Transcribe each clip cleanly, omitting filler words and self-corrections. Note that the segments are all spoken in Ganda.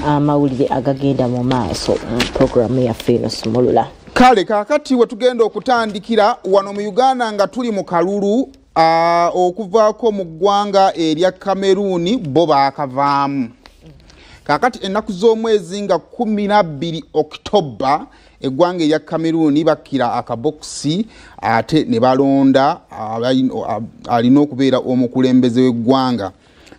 Amawulire agagenda mu maaso mu programu yaffe eno Sumulula. Kale kaakati we tugenda okutandikira wano mu Uganda nga tuli mu kalulu okuvaako mu ggwanga erya Cameroon, bo baakavaamu. Kaakati ennaku z'omwezi nga 12 October, eggwanga erya Cameroon bakkira akabokisi ate ne balonda alina okubeera omukulembeze w'eggwanga.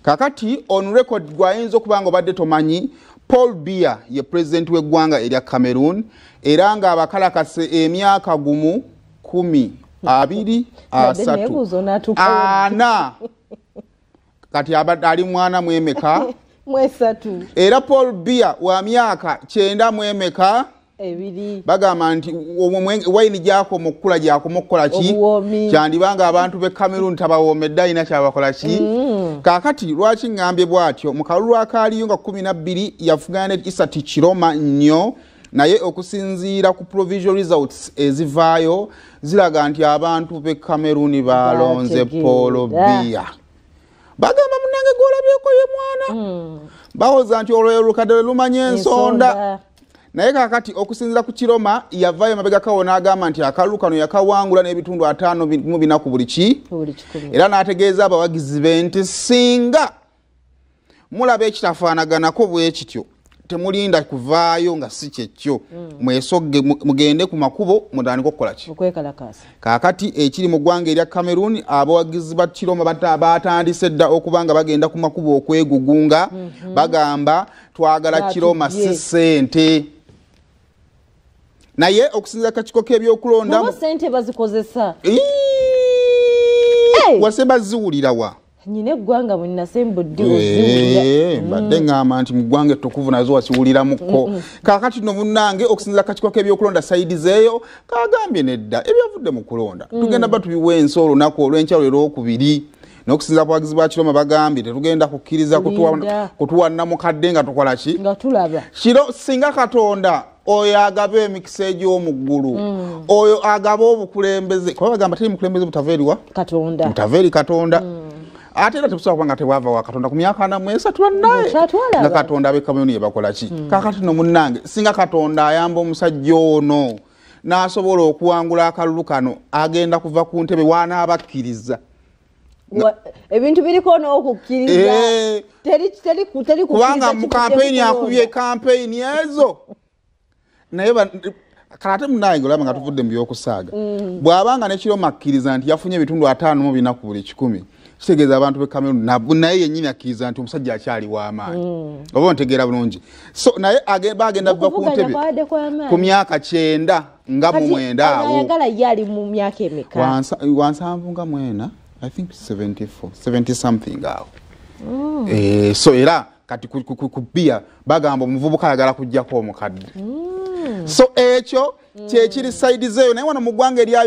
Kaakati on record, gwayinza okuba nga obadde tomanyi, Paul Biya ye pulezidenti w'eggwanga erya Cameroon, era ng'abakalakase emyaka 1, 10, 20, 30, 40. Kati abadde ali mwana mwemeka? 30. Era Paul Biya wa myaka 92. 2. Bagamba nti wayini gyakoma okukula gyakoma okukola ki? Kyandibanga abantu b'e Cameroon tabawoomedde, alina kyabakola ki. Kaakati lwaki ŋŋambye bw'atyo? Mu kalulu akaaliyo nga 12 yavugana ne Issa Tchiroma nnyo, naye okusinziira ku provisional results ezivaayo ziraga nti abantu b'e Cameroon balonze Paul Biya. Bagamba munnange gw'olabyeko ye mwana. Bawoza nti olwo olukadde lwe lumanya ensonda. Naye kaakati okusinziira ku Tchiroma, yavaayo mabegakawo n'agamba nti akalulu kano yakawangula n'ebitundu 54 ku buli ki, era n'ategeeza abawagizi be nti singa mulaba ekitafaanaganako bwe kityo, temulinda kuvaayo nga si kyekyo, mwesogge mugende ku makubo mutandike okukola ki? Kaakati ekiri mu ggwanga erya Cameroon, abawagizi ba Tchiroma batandise dda okuba nga bagenda ku makubo okwegugunga. Bagamba twagala Tchiroma, si ssente. Naye okusinziira kakiiko k'ebyokulonda sente bazikozesa. Wasemba ziwulira wa? Nyina eggwanga bwe nasembudde oziwulira. Mbadde ŋŋamba nti mu ggwanga ettukuvu nazo wasiwuliramuko. Kaakati nno munnange, okusinziira kakiiko k'ebyokulonda side zeeyo kagambye nedda, ebyavudde mu kulonda tugenda ba tubiwa ensi olunaku olw'enkya lwokubiri. N'okusinziira ku bawagizi ba Tchiroma, bagambye tetugenda kukkiriza kutuwa nnamukadde nga tukola ki? Nga tulaba kiro. Singa Katonda oyo agaba emikisa egy'omu ggulu, oyo agaba obukulembeze, kuba bagamba teri mukulembeze butava eriwa? Katonda. Butava eri Katonda. Ate era tebusobola kuba nga tebwava wa Katonda ku myaka 43 bannaye nga Katonda ab'e Cameroon ye bakola ki. Kaakati no munnange, singa Katonda ayamba omusajja ono n'asobola okuwangula akalulu kano, agenda kuva ku ntebe waanaabakkiriza. Ebintu biriko n'okukkiriza. Kubanga mu kampeyini akubye kampeyini ezo, naye kale ate munnange olaba nga tuvudde mu byokusaaga. Bw'abanga ne Tchiroma akkiriza nti yafunye ebitundu 54 ku buli 100, kitegeeza abantu b'e Cameroon naye yennyini akkiriza nti omusajja akyali w'amaanyi. Oba ontegeera bulungi? So naye bagenda kuva ku ntebe ku myaka 99 awo. Ayagala ye ali mu myaka emeka? 74, I think 74, 70 something awo. So era kati ku Biya bagamba omuvubuka ayagala kujjako omukadde. So ekyo kyekiri side zeeyo. Naye wano mu ggwanga erya